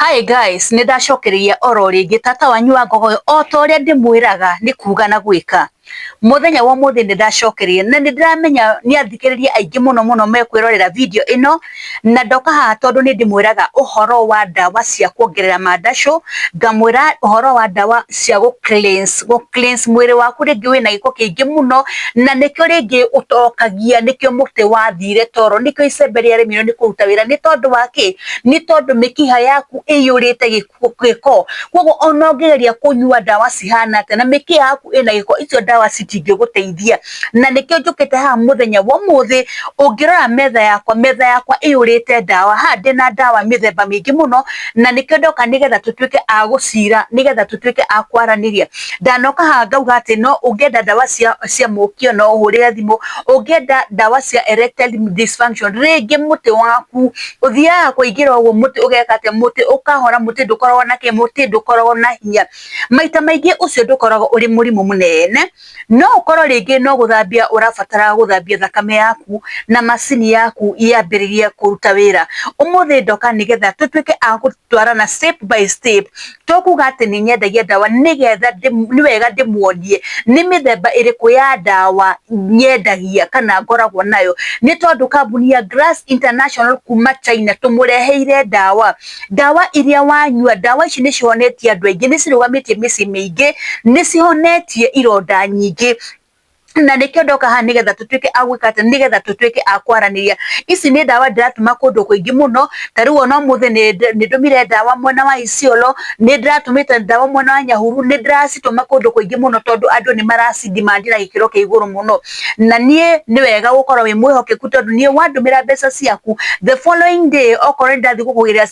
Hi guys, nĩ ndacokereria oro rĩngĩ tata wanyu wa Ngogoyo o ta ũrĩa ndĩmwĩraga nĩ kuga na gwĩka. Mũthenya wa ũmũthĩ nĩ ndacokereria na nĩ ndĩramenya nĩ athikĩrĩria aingĩ mũno mũno mekwĩrorera video ĩno, na ndoka haha tondũ nĩ ndĩmwĩraga ũhoro wa ndawa cia kuongerera mandacũ, ngamwĩra ũhoro wa ndawa cia gũ cleanse, gũ cleanse mwĩrĩ waku rĩngĩ wĩna gĩko kĩingĩ mũno, na nĩkĩo rĩngĩ ũtokagia, nĩkĩo mũtĩ wathire toro, nĩkĩo icembe rĩaremirwo nĩ kũruta wĩra, nĩ tondũ wa kĩ? Nĩ tondũ mĩkiha yaku ĩiyũrĩte gĩko. Koguo ona ũngĩgeria kũnyua ndawa cihana atĩa na mĩkiha yaku ĩna gĩko, icio ndawa citingĩgũteithia. Na nĩkĩo njũkĩte haha mũthenya wa ũmũthĩ, ũngĩrora metha yakwa, metha yakwa ĩiyũrĩte ndawa. Haha ndĩna ndawa mĩthemba mĩingĩ mũno, na nĩkĩo ndoka nĩgetha tũtuĩke a gũcira, nĩgetha tũtuĩke a kwaranĩria. Ndanoka haha ngauga atĩ no ũngĩenda ndawa cia mũkio no ũhũrĩre thimũ, ũngĩenda ndawa cia erectile dysfunction, rĩngĩ mũtĩ waku ũthiaga kũingĩra ũguo mũtĩ ũgeka atĩa, mũtĩ ũkahora, mũtĩ ndũkoragwo na kĩ, mũtĩ ndũkoragwo na hinya. Maita maingĩ ũcio ndũkoragwo ũrĩ mũrimũ mũnene, no ũkorwo rĩngĩ no gũthambia ũrabatara gũthambia thakame yaku na macini yaku yambĩrĩrie kũruta wĩra. Ũmũthĩ ndoka nĩgetha tũtuĩke a gũtwarana step by step, to kuga atĩ nĩ nyendagia ndawa, nĩgetha nĩ wega ndĩmuonie nĩ mĩthemba ĩrĩkũ ya ndawa nyendagia kana ngoragwo nayo, nĩ tondũ kambuni ya Grass International kuma China tũmũreheire ndawa, ndawa iria wanyua, ndawa ici nĩ cihonetie andũ aingĩ, nĩ cirũgamĩtie mĩciĩ mĩingĩ, nĩ cihonetie ironda nyingĩ, na nĩkĩo ndoka haha nĩgetha tũtuĩke a gwĩka atĩa, nĩgetha tũtuĩke a kwaranĩria. Ici nĩ ndawa ndĩratũma kũndũ kũingĩ mũno, ta rĩu ona ũmũthĩ nĩ ndũmire ndawa mwena wa Isiolo, nĩ ndĩratũmĩte ndawa mwena wa Nyahururu, nĩ ndĩracitũma kũndũ kũingĩ mũno tondũ andũ nĩ maraci demand na gĩkĩro kĩa igũrũ mũno. Na niĩ nĩ wega gũkorwo wĩ mwĩhokeku tondũ niĩ wandũmĩra mbeca ciaku, the following day okorwo nĩ ndathiĩ gũkũgĩrĩra,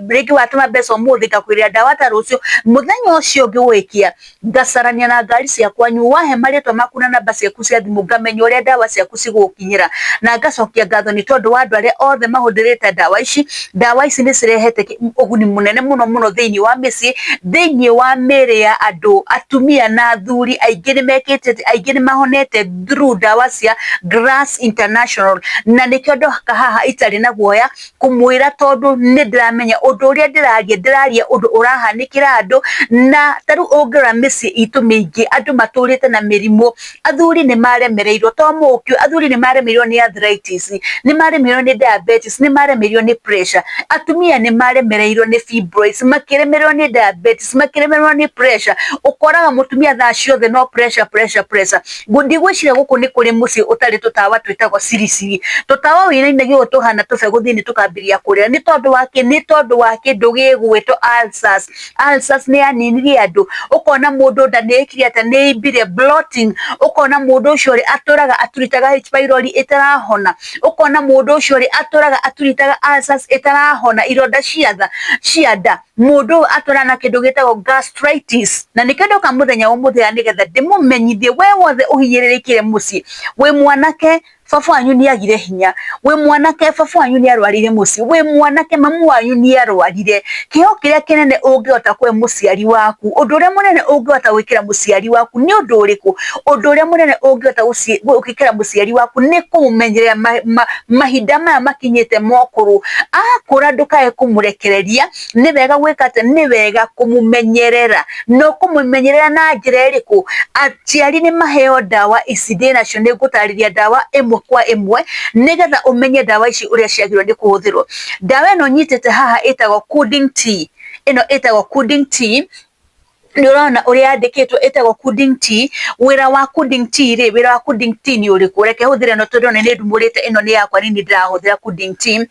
rĩngĩ watũma mbeca ũmũthĩ ngakũgĩrĩra ndawa ta rũciũ, mũthenya ũcio ũngĩ gwĩkia ngacarania na ngari cia kwanyu, wahe marĩtwa maku na namba ciaku cia thimũ, ngamenya ũrĩa ndawa ciaku cigũgũkinyĩra, na ngacokia ngatho nĩ tondũ wa andũ arĩa othe mahũthĩrĩte ndawa ici. Ndawa ici nĩ cirehete ũguni mũnene mũno mũno thĩinĩ wa mĩciĩ, thĩinĩ wa mĩĩrĩ ya andũ, atumia na athuri aingĩ nĩ mekĩte, aingĩ nĩ mahonete through ndawa cia Grass International, na nĩkĩo ndoka haha itarĩ na guoya kũmwĩra tondũ nĩ ndĩramenya ũndũ ũrĩa ndĩraria, ndĩraria ũndũ ũrahanĩkĩra andũ, na ta rĩu ũngĩrora mĩciĩ itũ mĩingĩ andũ matũrĩte na mĩrimũ, athuri nĩ maremereirwo to mũkio, athuri nĩ maremereirwo nĩ arthritis, nĩ maremereirwo nĩ diabetes, nĩ maremereirwo nĩ pressure, atumia nĩ maremereirwo nĩ fibroids, makĩremererwo nĩ diabetes, makĩremererwo nĩ pressure, ũkoraga mũtumia thaa ciothe no pressure pressure pressure. Ndigwĩciria gũkũ nĩ kũrĩ mũciĩ ũtarĩ tũtawa twĩtagwo cirisiri, tũtawa wĩinainagia ũguo tũhana tũbegũ thĩinĩ tũkambĩrĩria kũrĩra, nĩ tondũ wa kĩ? Nĩ tondũ wa kĩndũ gĩgwĩtwo ulcers. Ulcers nĩ yaninirie andũ, ũkona mũndũ nda nĩ ĩkire atĩa, nĩ ĩimbire bloating, ũkona mũndũ ũcio rĩ atũraga aturitaga H pylori ĩtarahona, ũkona mũndũ ũcio rĩ atũraga aturitaga ulcers ĩtarahona, ironda cia nda, mũndũ ũyũ atũraga na kĩndũ gĩtagwo gastritis. Na nĩkĩo ndoka mũthenya wa ũmũthĩ nĩgetha ndĩmũmenyithie we wothe ũhinyĩrĩrĩkire mũciĩ, wĩ mwanake baba wanyu nĩ agire hinya, wĩ mwanake baba wanyu nĩ arwarire mũciĩ, wĩ mwanake mamu wanyu nĩ arwarire, kĩheo kĩrĩa kĩnene ũngĩhota kũhe mũciari waku, ũndũ ũrĩa mũnene ũngĩhota gwĩkĩra mũciari waku nĩ ũndũ ũrĩkũ? Ũndũ ũrĩa mũnene ũngĩhota gwĩkĩra mũciari waku nĩ kũmũmenyerera mahinda maya makinyĩte ma ũkũrũ, akũra ndũkae kũmũrekereria, nĩ wega gwĩka atĩa? Nĩ wega kũmũmenyerera, na ũkũmũmenyerera na njĩra ĩrĩkũ? Aciari nĩ maheo ndawa ici ndĩnacio, nĩ ngũtarĩria ndawa ĩmwe kwa ĩmwe nĩgetha ũmenye ndawa ici ũrĩa ciagĩrĩirwo nĩ kũhũthĩrwo. Ndawa ĩno nyitĩte haha ĩtagwo Kuding Tea, ĩno ĩtagwo Kuding Tea, nĩ ũrona ũrĩa yandĩkĩtwo ĩtagwo Kuding Tea. Wĩra wa Kuding Tea rĩ, wĩra wa Kuding Tea nĩ ũrĩkũ? Reke hũthĩre ĩno tondũ nĩ ndumũrĩte, ĩno nĩ yakwa nĩ niĩ ndĩrahũthĩra Kuding Tea.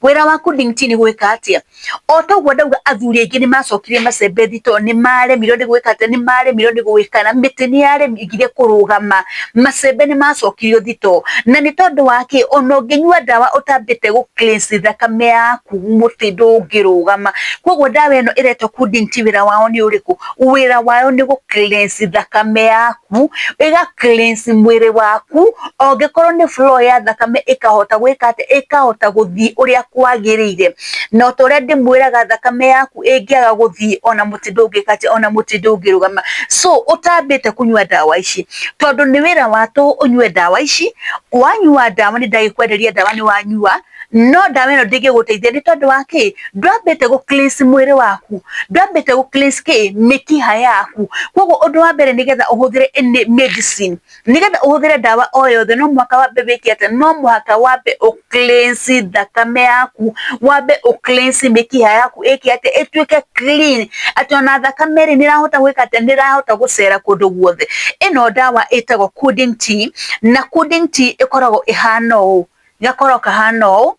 Wĩra wa Kuding Tea nĩ gwĩka atĩa? O toguo ndauga athuri aingĩ nĩ macokirie macembe thitoo, nĩ maremirwo nĩ gwĩka atĩa, nĩ maremirwo nĩ gwĩka, na mĩtĩ nĩ yaremire kũrũgama, macembe nĩ macokirio thitoo, na nĩ tondũ wa kĩ? Ona ũngĩnyua ndawa ũtambĩte gũ cleanse thakame yaku mũtĩ ndũngĩrũgama. Koguo ndawa ĩno ĩretwo Kuding Tea wĩra wao nĩ ũrĩkũ? Wĩra wayo nĩ gũ cleanse thakame yaku, ĩga cleanse mwĩrĩ waku, ongĩkorwo nĩ flow ya thakame ĩkahota gwĩka atĩa, ĩkahota gũthiĩ ũrĩa kwagĩrĩire. Na ota ũrĩa ndĩmwĩraga thakame yaku ĩngĩaga gũthiĩ ona mũtĩ ndũngĩka atĩa, ona mũtĩ ndũngĩrũgama. So ũtambĩte kũnyua ndawa ici, tondũ nĩ wĩra wa tũhũ ũnyue ndawa ici, wanyua ndawa nĩ ndagĩkwenderia ndawa nĩ wanyua, no ndawa ĩno ndĩngĩgũteithia nĩ tondũ wa kĩ? Ndwambĩte gũ cleanse mwĩrĩ waku, ndwambĩte gũ cleanse kĩ? Mĩkiha yaku. Koguo ũndũ wa mbere nĩgetha ũhũthĩre any medicine, nĩgetha ũhũthĩre ndawa o yothe no mũhaka wambe wĩke atĩa? No mũhaka wambe ũ cleanse thakame yaku, wambe ũ cleanse mĩkiha yaku ĩke atĩa? Ĩtuĩke clean, atĩ ona thakame rĩ nĩ ĩrahota gwĩka atĩa? Nĩ ĩrahota gũcera kũndũ guothe. Ĩno ndawa ĩtagwo Codeine tea, na Codeine tea ĩkoragwo ĩhana ũũ, gakoragwo kahana ũũ,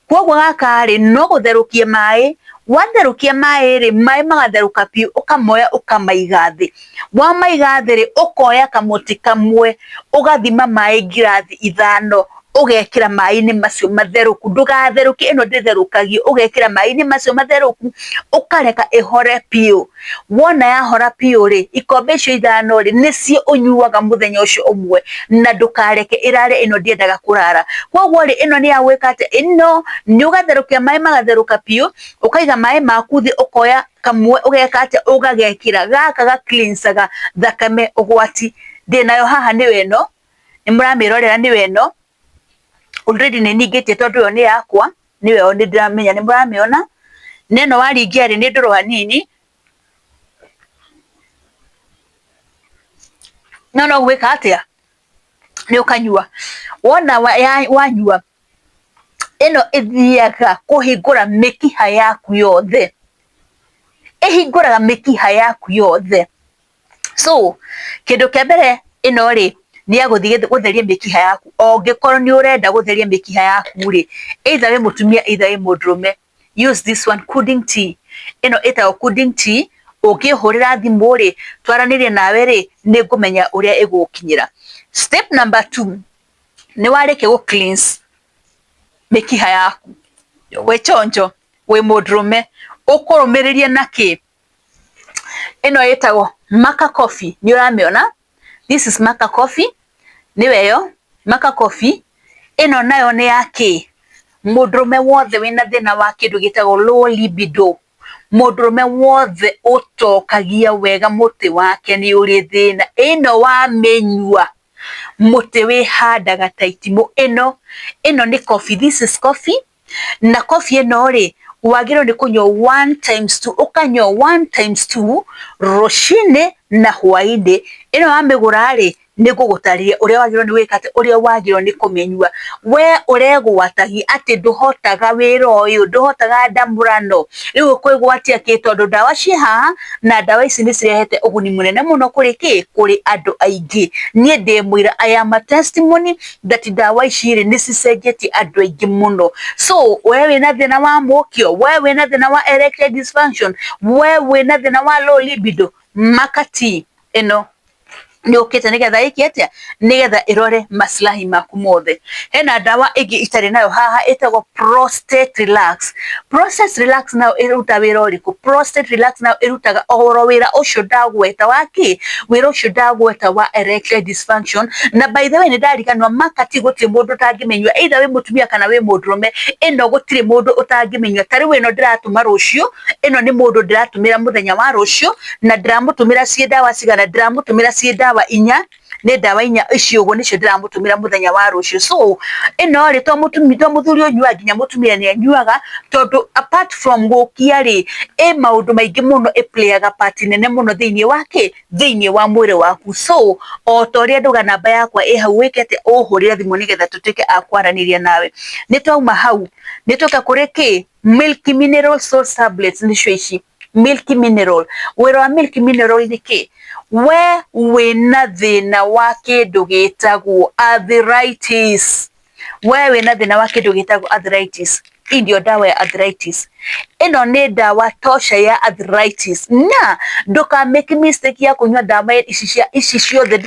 koguo gaka rĩ no gũtherũkia maĩ, watherũkia maĩ rĩ, maĩ magatherũka biũ ũkamoya ũkamaiga thĩ, wamaiga thĩ rĩ, ũkoya kamũtĩ kamwe ũgathima maĩ ngirathi 5 ũgekĩra maĩ-inĩ macio matherũku, ndũgatherũkie ĩno ndĩtherũkagio, ũgekĩra maĩ-inĩ macio matherũku ũkareka ĩhore biũ. Wona yahora biũ rĩ, ikombe icio 5 rĩ, nĩcio ũnyuaga mũthenya ũcio ũmwe, na ndũkareke ĩrare, ĩno ndĩendaga kũrara. Koguo rĩ, ĩno nĩ ya gwĩka atĩa? Ĩno nĩ ũgatherũkia maĩ magatherũka biũ, ũkaiga maĩ maku thĩ, ũkoya kamwe ũgeka atĩa? Ũgagekĩra. Gaka ga cleanse aga thakame ũgwati. Ndĩnayo haha nĩyo ĩno, nĩ mũramĩrorera nĩyo ĩno, already nĩ ningĩtie tondũ ĩyo nĩ yakwa, nĩyo nĩ ndĩramenya nĩ mũramĩona, na ĩno waringia rĩ, nĩ ndũrũ hanini, no no gwĩka atĩa? Nĩ ũkanyua. Wona wanyua, ĩno ĩthiaga kũhingũra mĩkiha yaku yothe, ĩhingũraga mĩkiha yaku yothe. So kĩndũ kĩa mbere ĩno rĩ, nĩ ya gũthiĩ gũtheria mĩkiha yaku, ũngĩkorwo nĩ ũrenda gũtheria mĩkiha yaku rĩ, either wĩ mũtumia either wĩ mũndũrũme, use this one Codeine tea. Ĩno ĩtagwo Codeine tea, ũngĩhũrĩra thimũ rĩ, twaranĩrie nawe rĩ, nĩ ngũmenya ũrĩa ĩgũgũkinyĩra. Step number 2, nĩ warĩkia gũ cleanse mĩkiha yaku, wĩ chonjo, wĩ mũndũrũme, ũkũrũmĩrĩria na kĩ? Ĩno ĩtagwo Maca Coffee, nĩ ũramĩona? This is Maca Coffee, nĩyo ĩyo Maca Coffee. Ĩno nayo nĩ ya kĩ? Mũndũrũme wothe wĩna thĩna wa kĩndũ gĩtagwo low libido, mũndũrũme wothe ũtokagia wega mũtĩ wake nĩ ũrĩ thĩna. Ĩno wamĩnyua mũtĩ wĩhandaga ta itimũ. Ĩno ĩno nĩ coffee, this is coffee. Na coffee ĩno rĩ, wagĩrĩirwo nĩ kũnyua 1 times 2, ũkanyua 1 times 2 rũcinĩ na hwaĩ-inĩ. Ĩno wamĩgũra rĩ, nĩ ngũgũtarĩria ũrĩa wagĩrĩirwo nĩ gwĩka atĩa, ũrĩa wagĩrĩirwo nĩ kũmĩnyua. We ũregwatagia atĩ ndũhotaga wĩra ũyũ, ndũhotaga ndamũrano, rĩu ũkwĩgwatia kĩ? Tondũ ndawa ciĩ haha, na ndawa ici nĩ cirehete ũguni mũnene mũno kũrĩ kĩ? Kũrĩ andũ aingĩ. Niĩ ndĩ mũira, I am a testimony that ndawa ici rĩ, nĩ cicenjetie andũ aingĩ mũno. So we wĩna thĩna wa mũkio, we wĩna thĩna wa erectile dysfunction, we wĩna thĩna wa low libido, Maca tea ĩno nĩ ũkĩte nĩgetha ĩke atĩa? Nĩgetha ĩrore maslahi maku mothe. Hena ndawa ĩngĩ itarĩ nayo haha ĩtagwo Prostate Relax. Prostate Relax nayo ĩruta wĩra ũrĩkũ? Prostate Relax nayo ĩrutaga oro wĩra ũcio ndagweta wa kĩ? Wĩra ũcio ndagweta wa erectile dysfunction. Na by the way nĩ ndariganĩrwo, Maca tea gũtirĩ mũndũ ũtangĩmĩnyua, either wĩ mũtumia kana wĩ mũndũrũme, ĩno gũtirĩ mũndũ ũtangĩmĩnyua. Ta rĩu ĩno ndĩratũma rũciũ, ĩno nĩ mũndũ ndĩratũmĩra mũthenya wa rũciũ, na ndĩramũtũmĩra ciĩ ndawa cigana? Ndĩramũtũmĩra ciĩ ndawa 4, nĩ ndawa 4 ici ũguo nĩcio ndĩramũtũmĩra mũthenya wa rũciũ. So ĩno rĩ, to mũthuri ũnyuaga, nginya mũtumia nĩ anyuaga, tondũ apart from gũkia rĩ, ĩ maũndũ maingĩ mũno ĩ play aga part nene mũno thĩinĩ wa kĩ? Thĩinĩ wa mwĩrĩ waku. So o ta ũrĩa ndauga, namba yakwa ĩ hau, wĩke atĩa? Ũhũrĩre thimũ nĩgetha tũtuĩke a kwaranĩria nawe. Nĩ twauma hau, nĩ twoka kũrĩ kĩ? Milky Mineral Salt Tablets nĩcio ici. Milky Mineral. Wĩra wa Milky Mineral nĩ kĩ? We wĩna thĩna wa kĩndũ gĩtagwo arthritis. We wĩna thĩna wa kĩndũ gĩtagwo arthritis. Hii ndio dawa ya arthritis. Ĩno nĩ ndawa tosha ya arthritis na ndũka make mistake ya kũnyua ndawa ici cia ici ciothe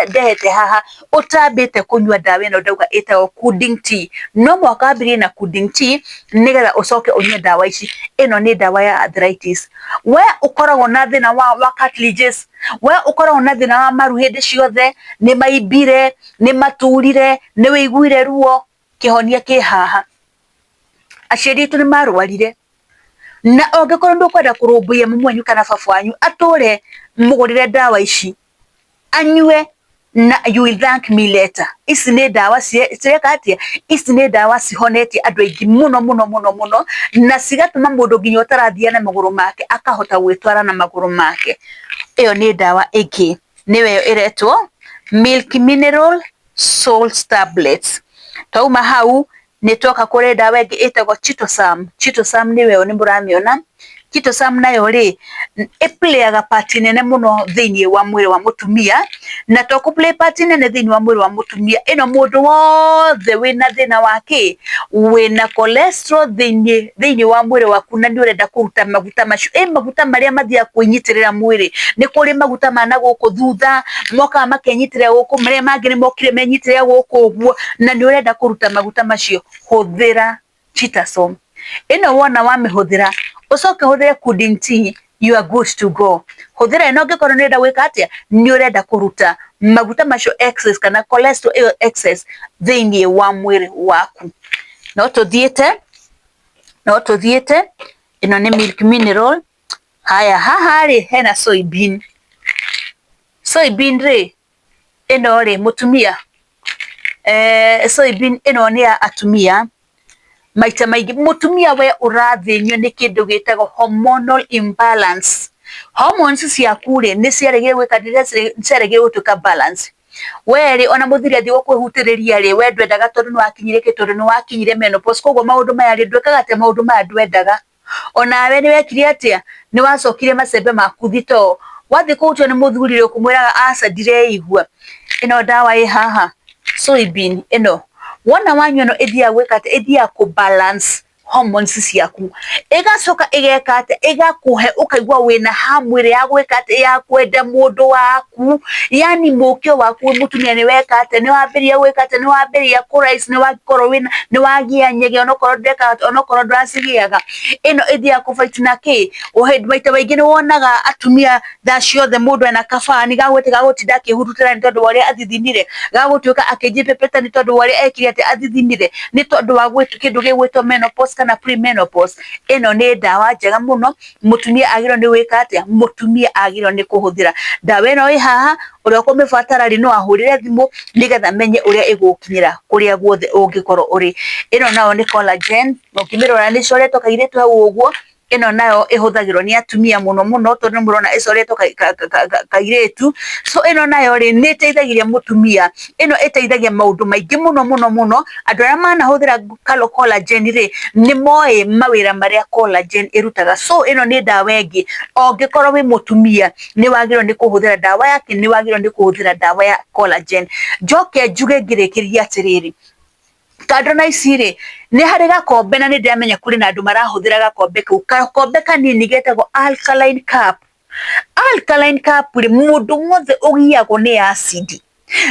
ndehete haha ũtambĩte kũnyua ndawa ĩno ndauga ĩtagwo Kuding tea. No mũhaka wambĩrĩrie na Kuding tea nĩgetha ũcoke ũnyue ndawa ici. Ĩno nĩ ndawa ya arthritis. We ũkoragwo na thĩna wa cartilages, we ũkoragwo na thĩna wa maru hĩndĩ ciothe, nĩ maimbire, nĩ maturire, nĩ wĩiguire ruo, kĩhonia kĩ haha. Aciari aitũ nĩ marwarire na ũngĩkorwo nĩ ũkwenda kũrũmbũiya mami wanyu kana baba wanyu atũre, mũgũrĩre ndawa ici anyue na you will thank me later. Ici nĩ ndawa cireka atĩa? Ici nĩ ndawa cihonetie andũ aingĩ mũno mũno mũno mũno na cigatũma mũndũ nginya ũtarathiĩ na magũrũ make akahota gwĩtwara na magũrũ make. Ĩyo nĩ ndawa ĩngĩ nĩyo ĩretwo Milk Mineral Salts Tablets. Twauma hau nĩ twoka kũrĩ ndawa ĩngĩ ĩtagwo Chitosam. Chitosam nĩyo nĩ mũramĩona. Chitosam nayo rĩ ĩ play aga part nene mũno thĩinĩ wa mwĩrĩ wa mũtumia, na to kũ play part nene thĩinĩ wa mwĩrĩ wa mũtumia, ĩno mũndũ wothe wĩna thĩna wa kĩ, wĩna cholesterol thĩinĩ wa mwĩrĩ waku na nĩ ũrenda kũruta maguta macio, ĩ maguta marĩa mathiaga kwĩnyitĩrĩra mwĩrĩ, nĩ kũrĩ maguta ma na gũkũ thutha mokaga makenyitĩrĩra gũkũ, marĩa mangĩ nĩ mokire menyitĩrĩra gũkũ ũguo, na nĩ ũrenda kũruta maguta macio, hũthĩra Chitosan. Ĩno wona wamĩhũthĩra ũcoke ũhũthĩre Kuding tea, you are good to go. Hũthĩra ĩno ũngĩkorwo nĩ ũrenda gwĩka atĩa, nĩ ũrenda kũruta maguta macio excess kana cholesterol ĩyo excess thĩinĩ wa mwĩrĩ waku. No tũthiĩte, ĩno nĩ milk mineral. Haya, haha rĩ hena soybean. Soybean rĩ, ĩno rĩ mũtumia, soybean ĩno nĩ ya atumia maita maingĩ. Mũtumia we ũrathĩnio nĩ kĩndũ gĩtagwo hormonal imbalance. Hormones ciaku rĩ nĩ ciaregire gwĩka, nĩ ciaregire gũtuĩka balance. We rĩ ona mũthuri athiĩ gũkwĩhutĩrĩria rĩ, we ndwendaga tondũ nĩ wakinyire kĩ, tondũ nĩ wakinyire menopause. Koguo maũndũ maya rĩ, ndwĩkaga atĩa, maũndũ maya ndwendaga. Onawe nĩ wekire atĩa, nĩ wacokirie macembe maku thitoo. Wathiĩ kũhutio nĩ mũthuri rĩ, ũkũmwĩraga aca ndireigua. Ĩno ndawa ĩ haha soybean ĩno, wona wanyua ĩno ĩthiaga gwĩka atĩa, ĩthiaga kũ balance hormones ciaku, ĩgacoka ĩgeka atĩa, ĩgakũhe ũkaigua wĩna hamu ĩrĩa ya gwĩka atĩa, ya kwenda mũndũ waku, yani mũkio waku wĩ mũtumia nĩ weka atĩa, nĩ wambĩrĩria gwĩka atĩa, nĩ wambĩrĩria kũ rise, nĩ wakorwo wĩna, nĩ wagĩa nyege onokorwo ndwekaga, onokorwo ndũracigĩaga. Ĩno ĩthiaga kũ fight na kĩ, maita maingĩ nĩ wonaga atumia thaa ciothe mũndũ ena kabani gagũtinda akĩhurutĩra nĩ tondũ wa ũrĩa athithinire, gagũtuĩka akĩnjipepeta nĩ tondũ wa ũrĩa ekire atĩa athithinire, nĩ tondũ wa kĩndũ gĩgwĩtwo menopause kana premenopause. Ĩno nĩ ndawa njega mũno, mũtumia agĩrĩirwo nĩ gwĩka atĩa, mũtumia agĩrĩirwo nĩ kũhũthĩra ndawa ĩno ĩ haha. Ũrĩa ũkũmĩbatara rĩ, no ahũrĩre thimũ nĩgetha amenye ũrĩa ĩgũkinyĩra kũrĩa guothe ũngĩkorwo ũrĩ. Ĩno nayo nĩ collagen, ũngĩmĩrora nĩ ĩcoretwo kairĩtu hau ũguo. Ĩno nayo ĩhũthagĩrwo nĩ atumia mũno mũno tondũ nĩ mũrona ĩcoretwo kairĩtu. So ĩno nayo rĩ, nĩ ĩteithagia mũtumia, ĩno ĩteithagia maũndũ maingĩ mũno mũno mũno. Andũ arĩa manahũthĩra collagen rĩ, nĩ moĩ mawĩra marĩa collagen ĩrutaga. So ĩno nĩ ndawa ĩngĩ, ũngĩkorwo wĩ mũtumia nĩ wagĩrĩirwo nĩ kũhũthĩra ndawa yake, nĩ wagĩrĩirwo nĩ kũhũthĩra ndawa ya collagen. Njoke njuge ngĩrĩkĩrĩria atĩrĩrĩ, kando na ici rĩ, nĩ harĩ gakombe na nĩ ndĩramenya kũrĩ na andũ marahũthĩra gakombe kau, gakombe kanini getagwo alkaline cup. Alkaline cup rĩ, mũndũ wothe ũgiagwo nĩ acid,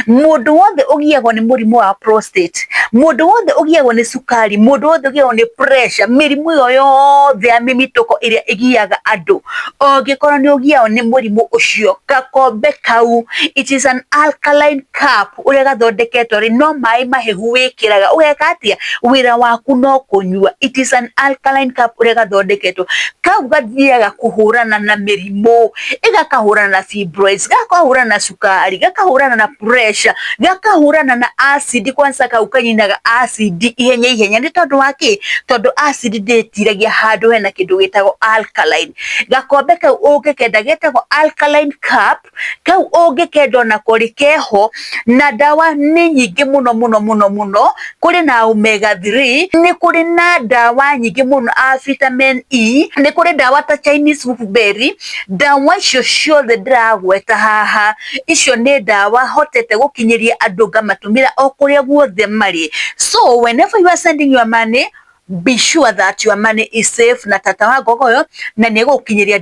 mũndũ wothe ũgiagwo nĩ mũrimũ wa prostate, mũndũ wothe ũgiagwo nĩ cukari, mũndũ wothe ũgiagwo nĩ pressure, mĩrimũ ĩyo yothe ya mĩmitũko ĩrĩa ĩgiaga andũ, ũngĩkorwo nĩ ũgiagwo nĩ mũrimũ ũcio, gakombe kau, it is an alkaline cup, ũrĩa gathondeketwo rĩ, no maĩ mahehu wĩkĩraga, ũgeka atĩa, wĩra waku no kũnyua. It is an alkaline cup ũrĩa gathondeketwo, kau gathiaga kũhũrana na mĩrimũ, ĩgakahũrana na fibroids, gakahũrana na cukari, gakahũrana na pressure, gakahũrana na acid. Kwanza kau kaninaga acid ihenya ihenya, nĩ tondũ wa kĩ? Tondũ acid ndĩtiragia handũ hena kĩndũ gĩtagwo alkaline. Gakombe kau ũngĩkenda getagwo alkaline cup, kau ũngĩkenda onako rĩ keho, na ndawa nĩ nyingĩ mũno mũno mũno mũno. Kũrĩ na omega 3, nĩ kũrĩ na ndawa nyingĩ mũno a vitamin E, nĩ kũrĩ ndawa ta Chinese wolfberry. Ndawa icio ciothe ndĩragweta haha, icio nĩ ndawa hotete gũkinyĩria andũ ngamatũmĩra o kũrĩa guothe marĩ. So whenever you are sending your money, Be sure that your money is safe na tata wa ngogoyo, na nĩ egũgũkinyĩria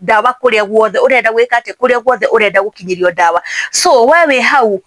ndawa kũrĩa guothe ũrenda gwĩka atĩa, kũrĩa guothe ũrenda gũkinyĩrio ndawa. So we wĩ hau,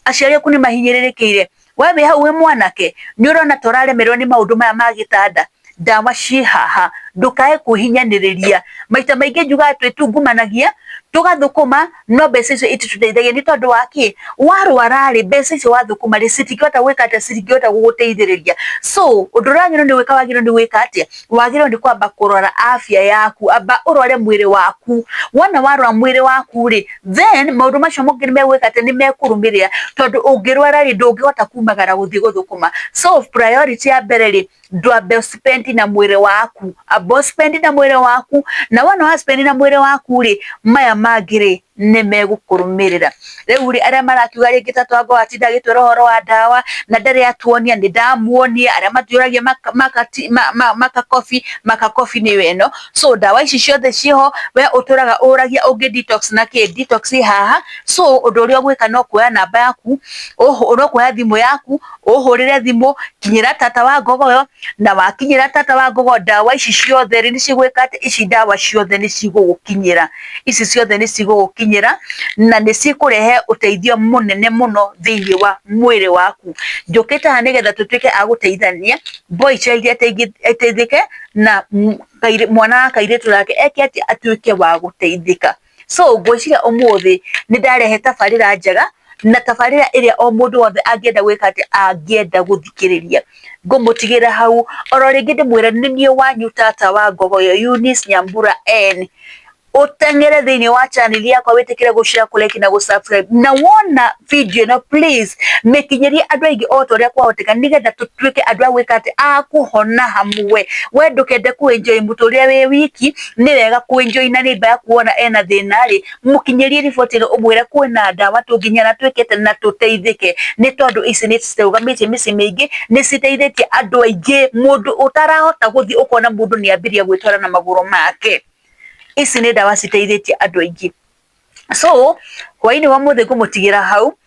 aciari aku nĩ mahinyĩrĩrĩkĩire, we wĩ hau wĩ mwanake, nĩ ũrona ta ũraremererwo nĩ maũndũ maya ma gĩtanda, ndawa ciĩ haha, ndũkae kwĩhinyanĩrĩria. Maita maingĩ njugaga twĩtungumanagia, tũgathũkũma, no mbeca icio ititũteithagia nĩ tondũ wa kĩ? Warwara rĩ, mbeca icio wathũkũma rĩ, citingĩhota gwĩka atĩa? Citingĩhota gũgũteithĩrĩria. So ũndũ ũrĩa wagĩrĩirwo nĩ gwĩka, wagĩrĩirwo nĩ gwĩka atĩa? Wagĩrĩirwo nĩ kwamba kũrora afya yaku, amba ũrore mwĩrĩ waku. Wona warora mwĩrĩ waku rĩ, then maũndũ macio mangĩ nĩ megwĩka atĩa? Nĩ mekũrũmĩrĩra, tondũ ũngĩrwara rĩ, ndũngĩhota kumagara gũthiĩ gũthũkũma. So priority ya mbere rĩ, ndwambe spend na mwĩrĩ waku, amba spend na mwĩrĩ waku, na wona wa spend na mwĩrĩ waku rĩ, maya mangĩ rĩ, nĩ megũkũrũmĩrĩra. Rĩu rĩ, arĩa marakiuga rĩngĩ ta Twango atinda agĩtwĩra ũhoro wa ndawa na ndarĩ atuonia, nĩ ndamuonia. Arĩa matũragia makakobi, makakobi nĩyo ĩno. So ndawa ici ciothe ciĩho, we ũtũraga ũragia ũngĩ detox na kĩ, detox ĩ haha. So ũndũ ũrĩa ũgwĩka no kuoya namba yaku, no kuoya thimũ yaku, ũhũrĩre thimũ, kinyĩra tata wa ngogoyo, na wakinyĩra tata wa ngogoyo, ndawa ici ciothe rĩ, nĩ cigwĩka atĩ, ici ndawa ciothe nĩ cigũgũkinyĩra, ici ciothe nĩ cigũgũkinyĩra, na nĩ cikũrehe ũteithio mũnene mũno thĩinĩ wa mwĩrĩ waku. Njũkĩte haha nĩgetha tũtuĩke a gũteithania, boy child ateithĩke, na mwana wa kairĩtu nake eke atĩa? Atuĩke wa gũteithĩka. So ngwĩciria ũmũthĩ nĩ ndarehe tabarĩra njega, na tabarĩra ĩrĩa o mũndũ wothe angĩenda gwĩka atĩa? Angĩenda gũthikĩrĩria. Ngũmũtigĩra hau oro rĩngĩ, ndĩmwĩre nĩ niĩ wanyu tata wa ngogoyo, Eunice Nyambura N. Ũteng'ere thĩinĩ wa channel yakwa, wĩtĩkĩre gũ-share, kũ-like na gũ-subscribe, na wona video ĩno, please mĩkinyĩrie andũ aingĩ o ta ũrĩa kwahoteka, nĩgetha tũtuĩke andũ a gwĩka atĩ, a kũhona hamwe. We ndũkende kũ-enjoy mũtũrĩre wĩ wiki, nĩ wega kũ-enjoy na neighbor yaku. Wona ena thĩna rĩ, mũkinyĩrie riboti ĩno, ũmwĩre kwĩna ndawa tũnginya na twĩkĩte na tũteithĩke, nĩ tondũ ici nĩ cirũgamĩtie mĩciĩ mĩingĩ, nĩ citeithĩtie andũ aingĩ. Mũndũ ũtarahota gũthiĩ, ũkona mũndũ nĩ ambĩrĩria gwĩtwara na magũrũ make. Ici nĩ ndawa citeithĩtie andũ aingĩ. So hwainĩ wa mũthĩ ngũmũtigĩra hau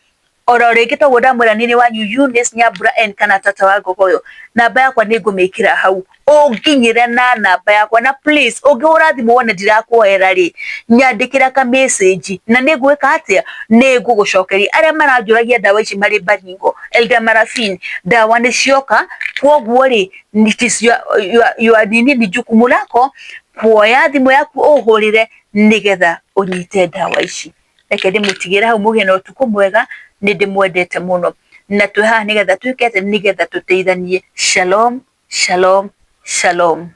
oro rĩngĩ, toguo ndamwĩra, nĩ wanyu Eunice Nyambura N kana tata wa ngogoyo. Namba yakwa nĩ ngũmĩkĩra hau, ũnginyĩre na namba yakwa, na please ũngĩhũra thimũ wone ndirakuoera rĩ, nyandĩkĩra ka message na nĩ ngwĩka atĩa? Nĩ ngũgũcokeria. Arĩa maranjũragia ndawa ici marĩ Baringo, Elda Marafin, ndawa nĩ cioka. Kwoguo rĩ, it is your nini, ni jukumu lako kuoya thimũ yaku ũhũrĩre nĩgetha ũnyite ndawa ici. Reke ndĩmũtigĩre hau, mũgĩe na ũtukũ mwega. Nĩ ndĩmwendete mũno, na twĩ haha nĩgetha twĩke atĩ? Nĩgetha tũteithanie. Shalom, shalom, shalom.